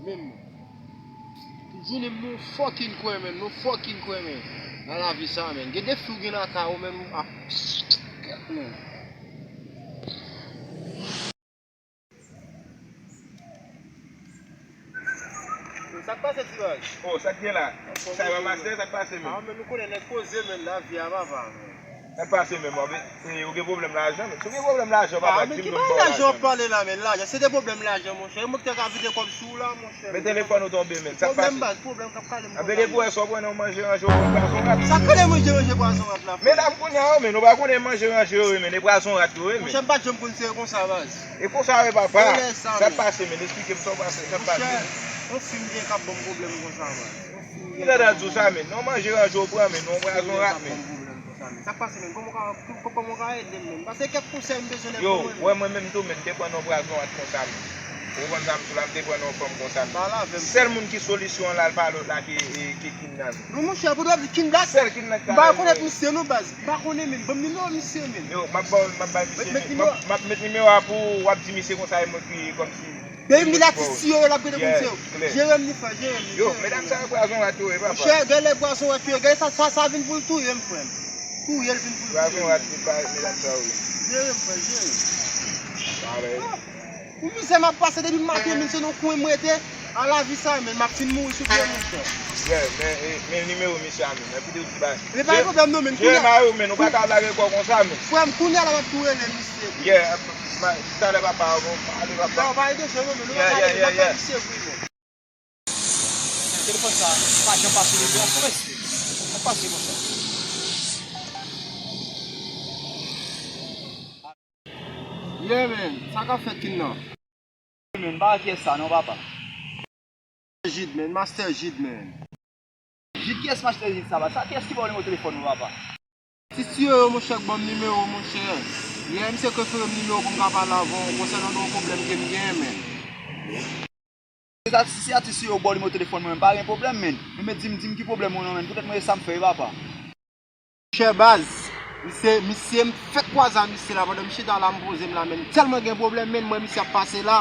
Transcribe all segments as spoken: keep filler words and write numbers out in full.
Menm. Tout jounen nou fucking kwè, menn. Nou fucking kwè, menn. Nan lavi sa, menn. Gen de fi w gen lakay ou, menn, ou ap. Kèt, menn. Sa k pase, ti baz? Oh, sa k gen la? Sa e pa mastè, sa k pase, menn? Ah, men nou konnen nèg poze, menn, lavi a, papa. Sa k pase, menm? Ou gen pwoblèm lajan, menn? Si w gen pwoblèm lajan, papa, di m, m ba w lajan. Ah, men ki bagay lajan w ap pale la, menn? Lajan, se de pwoblèm lajan, monchè. E mwen ki te ka vide kòb sou ou la, monchè. Men telefòn ou tonbe, menn. Sa k pase? Pwoblèm baz, pwoblèm k ap kale m konsa. Anben depi w wè sa, w pran nan manje ranje, w pran pwazon rat. Sa k kale manje ranje pwazon rat la, frè? Medam kounye a yo, menn, ou pa konnen manje ranje yo, menn, e pwazon rat yo ye, menn. Monchè, m pa t janm konn se konsa, baz. E konsa w ye, papa. Sa k pase, menn? Esplike m sa w pase, sa k pase. Monchè, yon fi m gen k ap ban m pwoblèm konsa, baz. Yon fi m gen. Kilè w di w sa, menn? Non, manje ranje w pran, menn, non, pwazon rat, menn. Sa k pase, menn? Kòman w ka, kòman w ka ede m, menn? Paske kèk konsèy m bezwen nèt pou mwen, menn. Yo, wè mwen menm tou, menn, m te pran yon pwazon rat konsa, menn. Ou konprann sa m di w la, m te pran yon fanm konsa, menn. Pale avè m. Sèl moun ki solisyon an la, l pa lòt la ki, ki, ki Kidnap. Non, monchè, pou w ap di Kidnap. Sèl Kidnap ka rezoud. M pa konèt misye non, baz. M pa konnen, menn. Ban m nimewo misye, menn. Yo, m ap ba w, m ap bay misye, m ap, m ap met nimewo a pou w, w ap di misye konsa, e mwen ki kòmsi. Depi m vin la ti siyo yo, l ap rete pou misye. Jere m li, frè, jere m li. Yo, medam sa yo pwazon rat yo ye, papa. Monchè, genlè pwazon rat yo ye, genlè sa, sa, sa vin pou l touye m, frè m. Touye l vin pou l touye m. Pwazon rat yo, medam sa yo ye. Jere m, frè, jere m. Pale. Pou mizè m ap pase depi maten, menn, se nan kwen m rete. A lavi sa, menn, m ap fin mouri sou pye, monchè. Yeah, men, eh, men nimewo misye a, menn. Epi de ti bagay. Men pa gen pwoblèm non, menn. Jere m a yo, menn. Ou pa ka lage kò w konsa, menn. Frè m, kounye a la m ap tou rele misye. Yeah, talè papa, bon, pale papa. Non, pa gen danje non, menn. Ou pa ka rele, m ap bay misye vre, menn. Telefòn sa, pa janm pase li, byen, frè. Sa pase konsa. Yeah, man. Sa k ap fèt, King nan? Man, m pa wè kiyès sa non, papa. Jid, man. Master Jid, man. Jid, kiyès Master Jid sa, papa? Sa kiyès ki ba w nimewo telefòn ou, papa? Ti siyo yo, monchè, k ban m nimewo, monchè. Yeah, misye k refere m nimewo pou m ka pale avè w konsènan yon pwoblèm ke m genyen, man. Se sa, si se a ti siyo yo ba w nimewo telefòn mwen, m pa gen pwoblèm, man. Men, men di m, di m ki pwoblèm ou non, man. Poutèt mwen, e sa m fè, wi, papa. Monchè baz, misye, misye m fèk kwaze a misye la, pandan m chita la m poze m la, men tèlman gen pwoblèm, men m wè misye ap pase la,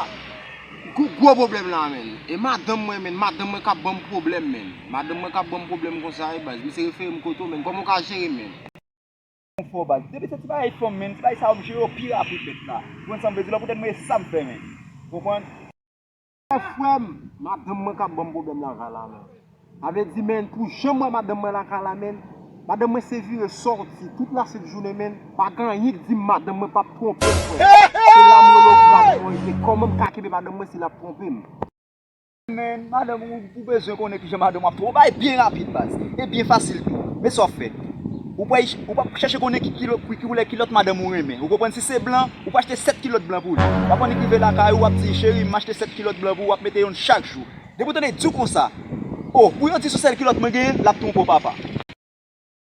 gwo, gwo pwoblèm la, men. E madanm mwen, men, madanm mwen k ap ban m pwoblèm, men. Madanm mwen k ap ban m pwoblèm konsa, wi, baz. Misye refere m kote w, men. Kòman w ka jere m, men? Konfò, baz. Depi se ti bagay fanm, men, ti bagay sa yo m jere yo pi rapid, bèt la. Ou konprann sa m vle di la, poutèt mwen, e sa m fè, men. Ou konprann? Frè m, madanm mwen k ap ban m pwoblèm lakay la, men. Sa vle di, men, pou jan m wè madanm mwen lakay la, men, madanm mwen se vire sòti tout lasent jounen, men, pa gen anyen k di m madanm mwen p ap twonpe m, frè. Se la m rele w pou ka di mwen, kòman m ka kenbe madanm mwen si l ap twonpe m? Men, madanm ou, ou bezwen konnen kijan madanm w ap twonpe w, bay byen rapid, baz. E byen fasil tou. Men sa w ap fè. Ou pral, ou pral chèche konnen ki, ki, ki, ki koulè kilòt madanm ou renmen. Ou konprann, si se blan, ou pral achte sèt kilòt blan pou li. W ap annik rive lakay ou, w ap di, cheri, m achte sèt kilòt blan pou ou, w ap mete youn chak jou. Depi w tande l di w konsa, o, pou yon di sou sèl kilòt mwen genyen, l ap twonpe w, papa.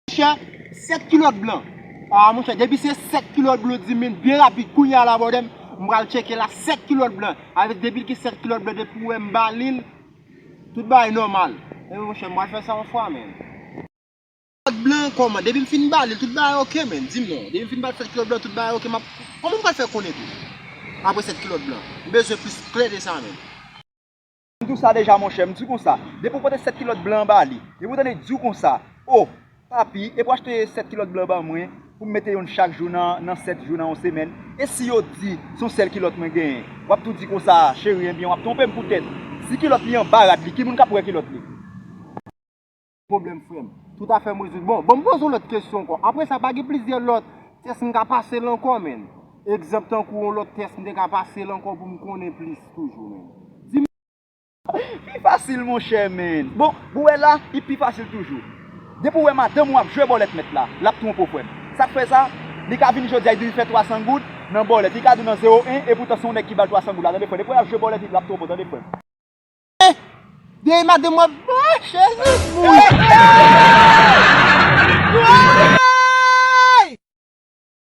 Monchè, sèt kilòt blan. A, monchè, depi se sèt kilòt blan, w di m byen rapid, kounye a la, brother, m pral tcheke la, sèt kilòt blan. Avèk depi l gen sèt kilòt blan, depi w wè m ba li l, tout bagay nòmal. E monchè, m pral fè sa yon fwa, men. Kilòt blan kòman? Depi m fin ba li l, tout bagay oke, men. Di m non. Depi m fin ba l sèt kilòt blan, tout bagay oke. M ap, kòman m pral fè konnen tou? Apre sèt kilòt blan. M bezwen plis klè de sa, men. M di w sa deja, monchè. M di w konsa. Depi w pote sèt kilòt blan ba li. Depi w tande l di w konsa. O, papi, e pou achte sèt kilòt blan ban mwen. Pou m mete youn chak jou nan, nan sèt jou nan yon semèn. E si yo di, se yon sèl kilòt mwen genyen. W ap tou di konsa, cheri, ebyen, w ap twonpe m poutèt. Si kilòt li anba rad li, ki moun k ap wè kilòt li? Pwoblèm, frè m. Tout afè m rezoud. Bon, bon, m poze w lòt kesyon ankò. Apre sa, pa gen plizyè lòt tès m ka pase l ankò, men. Egzanp, tankou yon lòt tès m te ka pase l ankò pou m konnen plis toujou, men. Di m. Pi fasil, monchè, men. Bon, ou wè la, li pi fasil toujou. Depi w wè madanm ou ap jwe bòlèt mèt la, l ap twonpe w, frè m. Sa k fè sa? Li ka vin jodi a, li di li fè twa san goud nan bòlèt. Li ka di w nan zewo en, e poutan se yon nèg ki ba l twa san goud la, tande, frè m. Depi w wè l ap jwe bòlèt, li ap twonpe w, tande, frè m. Dèyè madanm mwen, oh, Jezi, mouri.